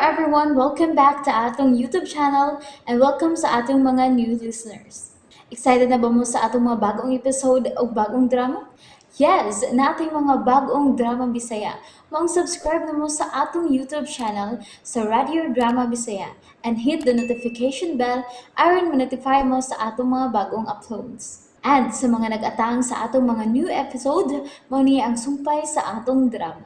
everyone! Welcome back to atong YouTube channel and welcome sa atong mga new listeners. Excited na ba mo sa atong mga bagong episode o bagong drama? Yes, nating mga bagong drama Bisaya. Maong subscribe na mo sa atong YouTube channel sa Radio Drama Bisaya and hit the notification bell aron ma-notify mo sa atong mga bagong uploads. And sa mga nag-atang sa atong mga new episode, mao ni ang sumpay sa atong drama.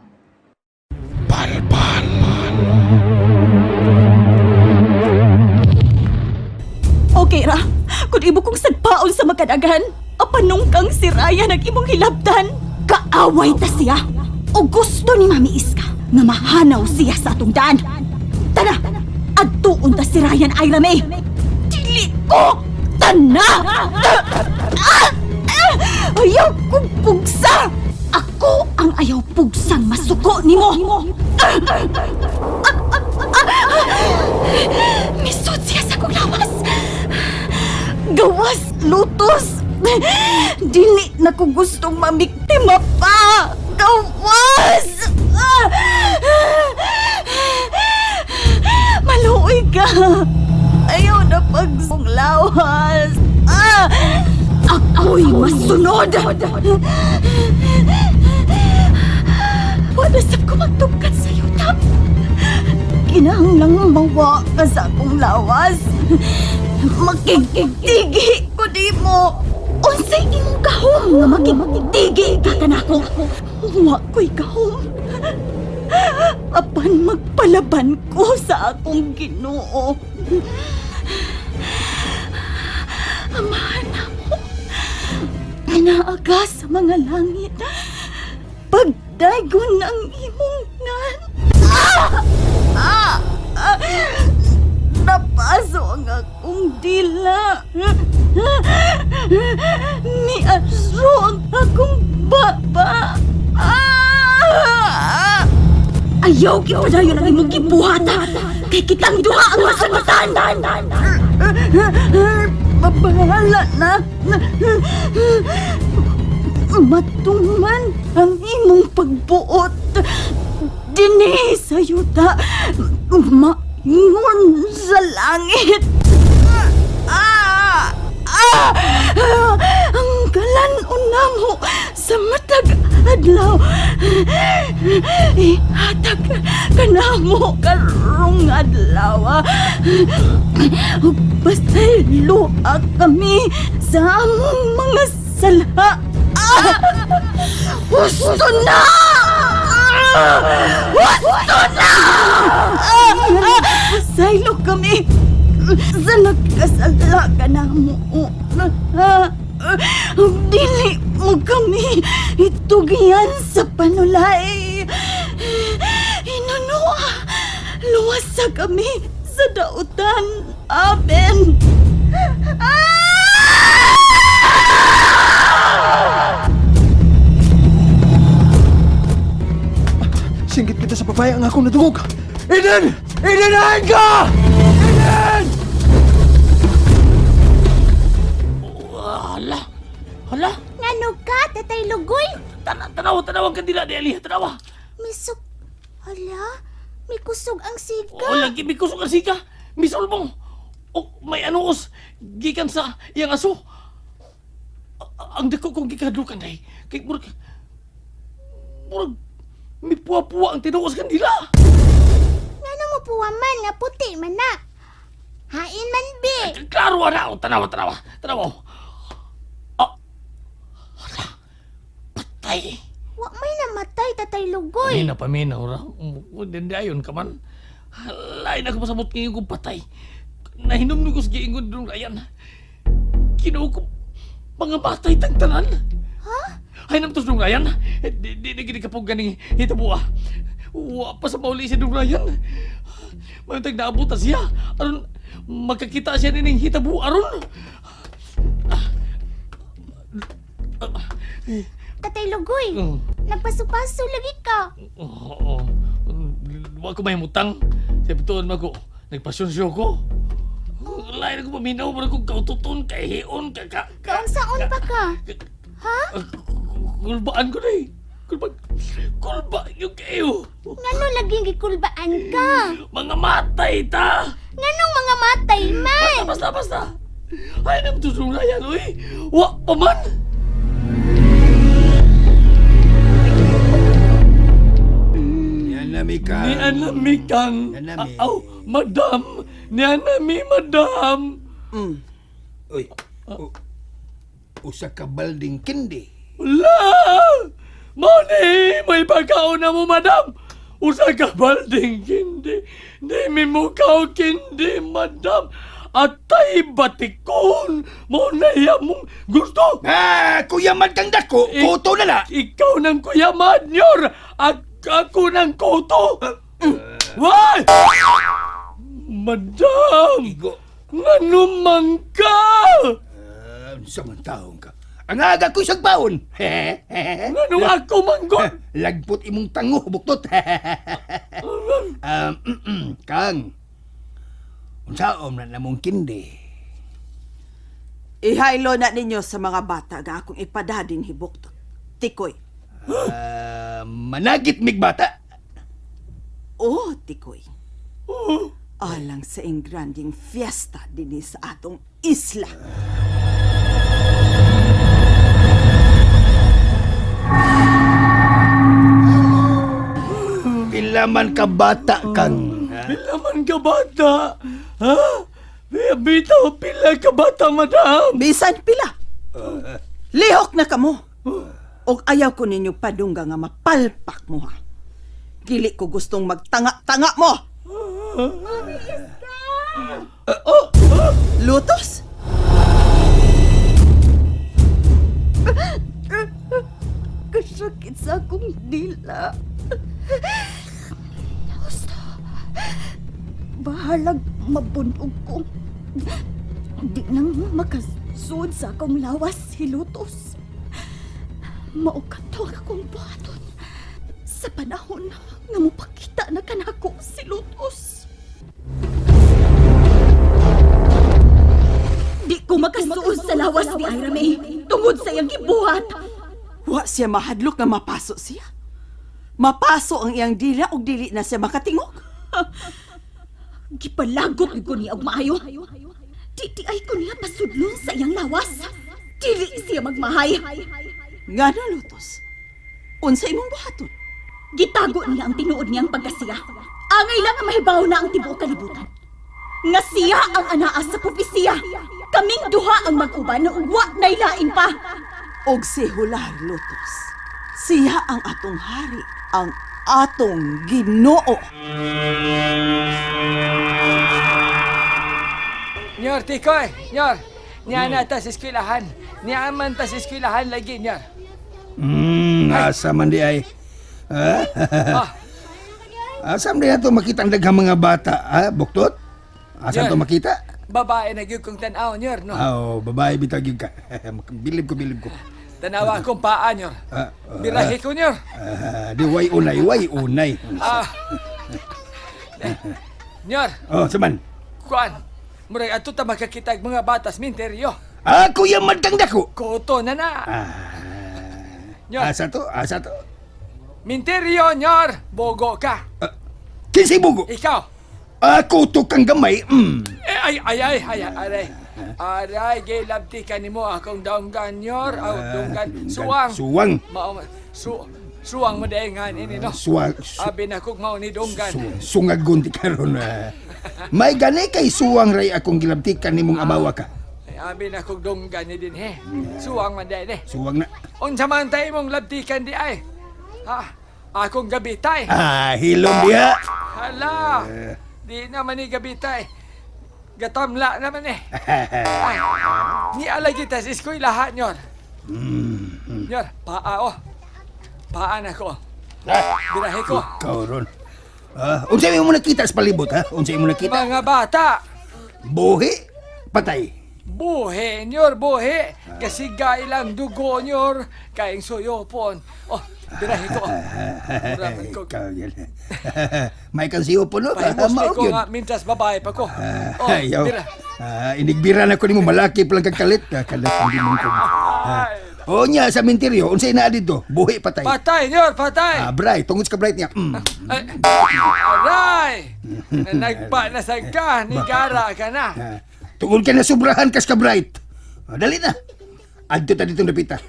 Okay ra, kung imo kong sagpaon sa makadagan, apanong kang si Ryan ang imong hilabtan. Kaaway ta siya. O gusto ni Mami Iska nga mahanaw siya sa atong daan. Tara, adtuon ta si Ryan Ira May. Dili ko! Tana! Ah! Ah! Ayaw kong pugsa! Ako ang ayaw pugsang masuko nimo! Ah! Ah! Ah! Ah! Misod siya sa akong lawas! Gawas, lutos! Dili na ko gustong mamiktima pa! Gawas! Ah! Maluoy ka! Ayaw na pagsong lawas! Ah! Ako'y masunod! Wala sab ko magtugkat sa'yo, Tap! Kinahanglang mawa ka sa akong lawas. Makigtigi ko di mo. Unsay imong kahom nga makigtigi ka kanako. Wa ko'y kahom. Apan magpalaban ko sa akong Ginoo. Amahan namo. Inaaga sa mga langit. Pagdaygon ang imong ngan. Ah! Ah! Napaso ang akong dila. Niaso ang akong baba. Ah! Ayaw ipadayon ang imong gibuhata. Kay kitang duha ang masundan. Babahala na. Matuman ang imong pagbuot. Dinhi sa yuta, maingon sa langit. Ah! Ah! Ang kalan-on namo sa matag adlaw. Ihatag kanamo karong adlaw. Ug pasayloa kami sa among mga sala. Ah! Gusto na! Gusto na! Pasaylo kami sa nagkasala ka na mo. Dili mo kami itugyan sa panulay. Inunoa, luwasa kami sa dautan. Amen. Singgit kita sa babae ang akong nadungog. Eden! Eden, ahin ka! Eden! Hala! Hala! Ngano ka, Tatay Lugoy? Tanawa, tanawa ang kandila di Ali. Tanawa! Misok... Hala, may kusog ang siga. O, lagi, may kusog ang sika. Misulbong. O, may anuos. Gikan sa iyang aso. Ang dako kong gikadlukan day. Kay murag... Murag... May puwa-puwa ang tinuos kandila. Ngano mo puwa man nga puti man na. Hain man bi. Klaro na. O, tanawa, tanawa. Tanawa. Ah! Hala! Patay! Wa may namatay, Tatay Lugoy. Ay, napaminaw ra. Hindi ayon ka man. Halay na ko pasabot ngayon kong patay. Nahinom ko sa giingon dong ayan. Kinuha ko mga batay tagtanan. Ha? Ay, namtos dong ayan. Di, di, di, di kapog ganing hitabuha. Wa pa sa mauli si dong Ryan. May tag naabutan siya. Aron, magkakita siya nining hitabu aron. Tatay Lugoy, nagpaso-paso lagi ka. Oo. Wa ko may mutang. Sa pituon man ko, nagpasyonsyo ko. Lain ako paminaw, mura kong kaututon, kahion, ka, ka, ka, Kaunsaon pa ka? Ha? Kulbaan ko na eh. Kulba, kulba yung kayo. Ngano laging gikulbaan ka? Mga matay ta. Nganong mga matay man? Basta, basta, basta. Ay, nang tutong Ryan, uy. Wa pa man. Yan na, Mika. Ni anami kang. Anami. Aw, madam. Ni anami, madam. Uy. Usa ka balding kindi. Wala! Moni, may pagkaon na mo, madam! Usa ka balding kindi. Di mi mukaw kindi, madam. Atay batikon. Mo na iya mong gusto. Ah, kuya man kang dako, kuto na na. Ikaw ng kuya Manyor. At ako ng kuto. Why? Madam! Igo. Ngano man ka? Ah, unsa man taong ka? Ang aga ko'y sagpaon. Ngano ako manggod? Lagpot imong tango, buktot. Kang, unsaon na namong kindi? Ihaylo na ninyo sa mga bata nga akong ipadadin hibuktot. Tikoy. Ah, managit mig bata. Oh, Tikoy. Alang sa ingranding fiesta dinhi sa atong isla. Pila man ka bata kang. Ha? Pila man ka bata? Ha? Bitaw, pila ka bata, madam? Bisan pila. Lihok na kamo. Og ayaw ko ninyo padungga nga mapalpak mo ha. Dili ko gustong magtanga-tanga mo. Oh, Lutos? Kasakit sa akong dila. Gusto. Bahalag mabunog ko. Di nang makasud sa akong lawas hilutos. Maukato ang akong buhaton. Sa panahon nga mupakita na kanako si Lutos. Di ko makasuod sa lawas ni Ira May tungod sa iyang gibuhat. Wa siya mahadlok nga mapaso siya. Mapaso ang iyang dila og dili na siya makatingog. Gipalagot ko niya og maayo. Di di ay ko niya pasudlon sa iyang lawas. Dili siya magmahay. Ngano Lutos? Unsa imong buhaton? Gitago niya ang tinuod niyang pagkasiya. Angay lang ang mahibaw na ang tibuok kalibutan. Nga siya ang anaa sa propesiya. Kaming duha ang mag-uban ug wa na'y lain pa. Og si Hular Lutos. Siya ang atong hari, ang atong Ginoo. Nyor, Tikoy! Nyor! Niya na ta sa eskwelahan. Niya man ta sa eskwelahan lagi, Nyor. Asa man di ay. Ha? Ah. Asa man di nato makita ang daghang mga bata, ha, buktot? Asa Yeah. to makita? Babae na gyud kong tan-aw, Nyor, no? Ah, oh, babae bitaw gyud ka. Bilib ko, bilib ko. Tanawa akong paa, Nyor. Ah, ah, Birahe ko, Nyor. Ah, di way unay, way unay. Ah. Nyor, Oh, saman. kuan. Murag ato ta makakita og mga batas minteryo. Ah, kuya man kang dako. Koto na na. Ah. Nyor. Asa to? Asa to? Minteryo, Nyor. Bogo ka. Kinsay bugo? Ikaw. Ako to kang gamay. Eh, ay, ay, ay, ay, aray. Aray, gilabti ka nimo akong donggan, Nyor. Aw, donggan. Suwang. Suwang. Mao, suwang mo daengan ini, no? Suwang. Abi na kog mao ni donggan. Sungagon ti karon. Ah. May gani kay suwang ray akong gilabtikan nimong abawa ka. Ay, abi na kog donggan ni din he. Suwang man daen eh. Suwang na. Unsa man tay imong labtikan di ay? Ha? Akong gabitay. Ah, hilom diha. Hala. Di naman ni gabitay. Gatamla naman eh. Ay, ni alagi tas eskwelahan nyor. Nyor, paa oh. Paa na ko. Birahe ko. Ikaw ron. Ah, unsa imo nakita sa palibot ha? Unsa imo nakita? Mga bata. Buhi, patay. Buhi, nyor, buhi. Kasi ilang dugo, nyor. Kaing suyopon. Oh, birahe ko. Mura man ko. Ikaw yan. May kang siyo po no? Pahimos Mao ko gyud. nga, mintas babae pa ko. Oh, Ayaw. bira. Ah, inigbira na ko nimo malaki pa lang kang kalit. Ah, Kalat hindi mong ko. Ay, O nya sa menteryo, unsay naa didto? Buhi patay. Patay, nyor, patay. Ah, bright, tungod sa bright niya. Ay, aray! Nagpa na sad ka, nigara ka na. Ah, tungod ka na sobrahan kas ka bright. Ah, dali na. Adto ta ditong dapita.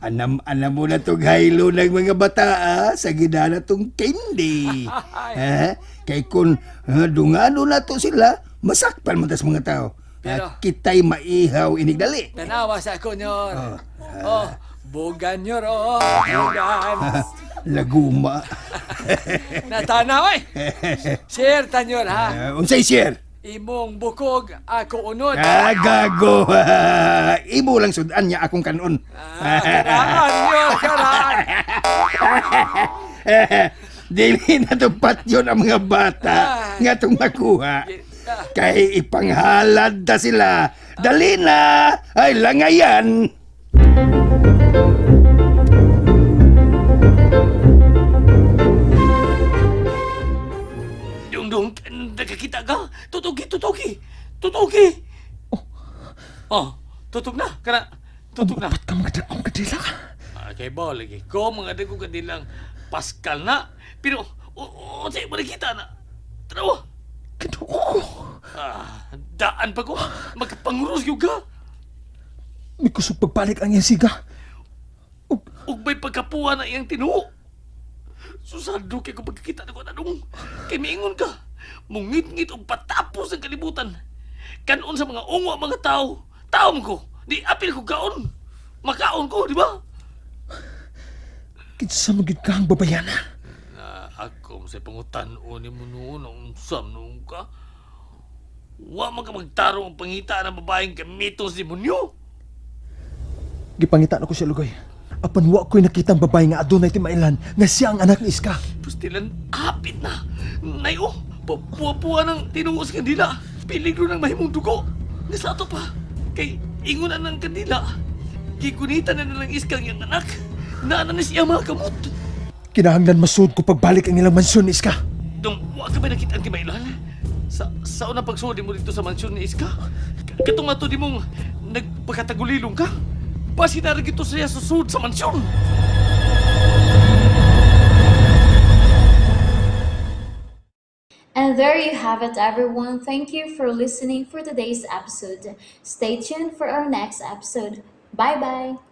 Anam-anam mo na tong haylo ng mga bata ah, sa gidana tong candy. Ha? Kay kun dungano na to sila, masakpan man tas mga tao. Pero- Ah, kita'y maihaw inigdali. Tanawa sa ako, nyor. Oh, bugan, nyor, oh. Bugan. Laguma. Natanaw, ay. Share ta, nyor, ha? Unsay share? Imong bukog, ako unod. Ah, gago. Imo lang sudan niya akong kanon. Ah, karaan, nyor, karaan. Dili na tupat yun ang mga bata nga itong makuha. Kay ipanghalad ta sila. Dali na! Ay, langayan! Dong dong, nakakita ka? Tutuki, tutuki! Tutuki! Oh, tutok na. Kana, tutok na. Ba't ka mga akong kadila? Ah, kay ba lagi ko mga dagko kadilang Pascal na. Pero o o mo nakita na. Tarawa. Kinuko ko. Ah, daan pa ko. Magpanguros gyud ka. May kusog pagbalik ang iyang siga. Ug may pagkapuha na iyang tinuo. Susado kay kung pagkakita na ko tanong. Kay miingon ka. Mungit-ngit og patapos ang kalibutan. Kanon sa mga ungo ang mga tao. Taom ko. Di apil ko kaon. Makaon ko, di ba? Kinsa magid ka ang babayana. Na ako sa pangutan-o ni mo noon ang unsam noon ka. Wa man ka magtarong ang pangita ng babaeng gamiton sa demonyo. Gipangita na ko siya lugoy. Apan wa ko'y nakita ang babae nga adunay timailan nga siya ang anak ni Iska. Pustilan, hapit na. Nayo, puwa-puwa ng tinuo sa kandila. Peligro ng mahimong dugo. Nga sa ato pa, kay ingon na ng kandila. Gigunita na nilang iskang iyang anak. Naana ni siya mga kamot. Kinahanglan masud ko pagbalik ang ilang mansyon ni Iska. Dong, wa ka ba nakita ang timailan? Sa unang pagsudi mo dito sa mansyon ni Iska, katong ato di mong nagpakatagulilong ka. Basi na rin ito siya susud sa mansyon. And there you have it, everyone. Thank you for listening for today's episode. Stay tuned for our next episode. Bye bye.